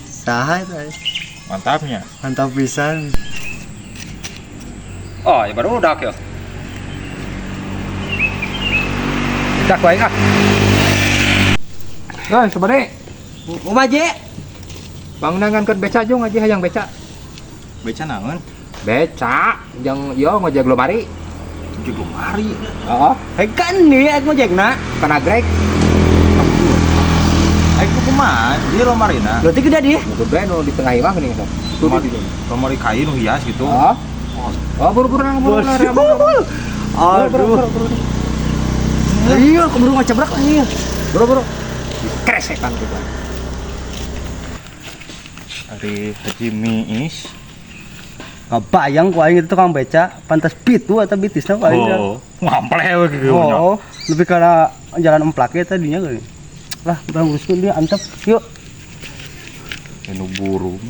Saha eta? Mantapnya. Mantap pisan. Oh, ya baru udah ya. Kita ku aing ah. Hei, sebenarnya Kumaha Je? bangunangan ke beca jung aja hayang beca. Beca naon? Beca, jang yo ngojek lomari. Jeung lemari. Heeh, Hei kan nih aku ngojekna. kana grek. Aing kumaha? Di lemarina. Berarti gede dia. Nu gede nu di tengah imah geuning sok. Tuh di dieu. Lemari kayu nu hias gitu. Heeh. Oh, buru-buru nang buru buru. Aduh. Iya, keburu ngacabrak lah iya. Buru-buru. Kresekan gitu. Ari Haji Miis. Kebayang ku aing itu tukang beca, pantas pitu atau bitisna ku aing. Oh, ngampleh we gitu. Oh, lebih karena jalan emplaknya tadinya kali. Lah, udah nguruskeun dia antep. Yuk. Anu burung.